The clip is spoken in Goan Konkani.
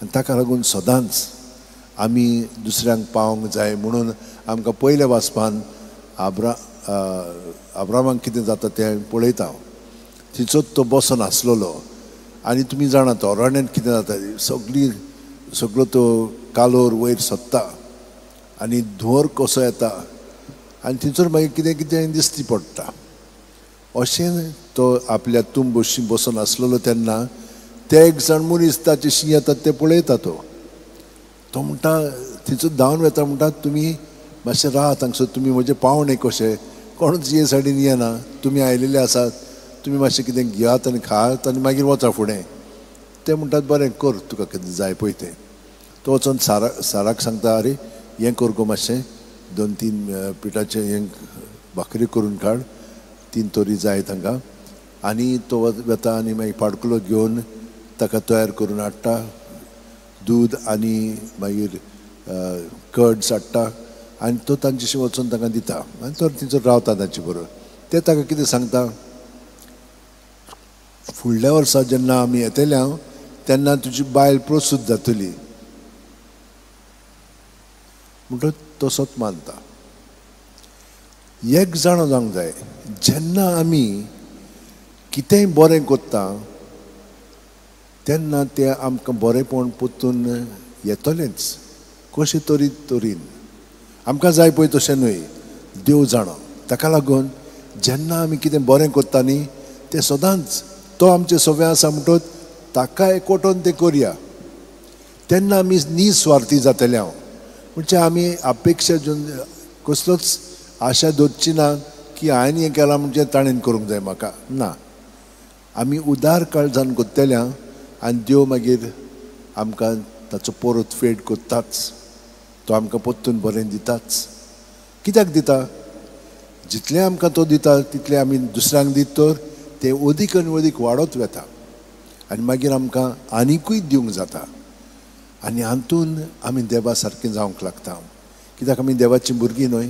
आनी ताका लागून सदांच आमी दुसऱ्यांक पावोंक जाय म्हणून आमकां पयल्या वाचपान आब्रामाक कितें जाता तें पळयता. थंयचोच तो बसोन आसलेलो आनी तुमी जाणात अरण्यांत कितें जाता, सगळी सगळो तो कालोर वयर सोदता आनी धुंवर कसो येता आनी थंयसर मागीर कितें कितें दिसती पडटा. अशें तो आपल्या तुंबशी बसून आसलेलो तेन्ना ते एक जाण मनीस ताचेशी येतात ते पळयता. तो तो म्हणटा थंयसर धांवन वता, म्हणटा तुमी मातशें राहात हांगसर, तुमी म्हजे पावणे कशे, कोणूच हे सायडीन येना, तुमी आयलेले आसात, तुमी मातशें कितें घेयात आनी खायात आनी मागीर वचा फुडें. ते म्हणटात बरें कर, तुका कितें जाय पळय तें. तो वचोन साराक सांगता, अरे हें कर गो मातशें, 2-3 पिठाचें हें भाकरी करून काड, 3 तोरी जाय तांकां. आनी तो वता आनी मागीर पाडकुलो घेवन ताका तयार करून हाडटा, दूद आनी मागीर कर्ड्स हाडटा आनी तो तांच्याशी वचून तांकां दिता आनी तो थंयसर रावता तांचे बरोबर. ते ताका कितें सांगता, फुडल्या वर्सा जेन्ना आमी येतले हांव तेन्ना तुजी बायल प्रसूत जातली म्हणटच तसोच मानता. एक जाणो जावंक जाय, जेन्ना आमी कितेंय बरें करता तेन्ना तें आमकां बरेंपण परतून येतलेंच, कशें तरी तरेन. आमकां जाय पळय तशें न्हय, देव जाणो. ताका लागून जेन्ना आमी कितें बरें करता न्ही तें सदांच तो आमचें सगळें आसा म्हणटच ताका एकवटोन तें करया, तेन्ना आमी निस्वार्थी जातले. हांव म्हणजे आमी अपेक्षा कसलोच आशा दवरची ना की हांवें हें केलां म्हणजे ताणें करूंक जाय म्हाका, ना. आमी उदार काळजान करतले आनी देव मागीर आमकां ताचो परत फेड करताच, तो आमकां परतून बरें दिताच. कित्याक दिता? जितलें आमकां तो दिता तितलें आमी दुसऱ्यांक दित तर तें अदीक आनी अदीक वाडत वता आनी मागीर आमकां आनिकूय दिवंक जाता. आनी हातून आमी देवा सारकें जावंक लागता, कित्याक आमी देवाचीं भुरगीं न्हय.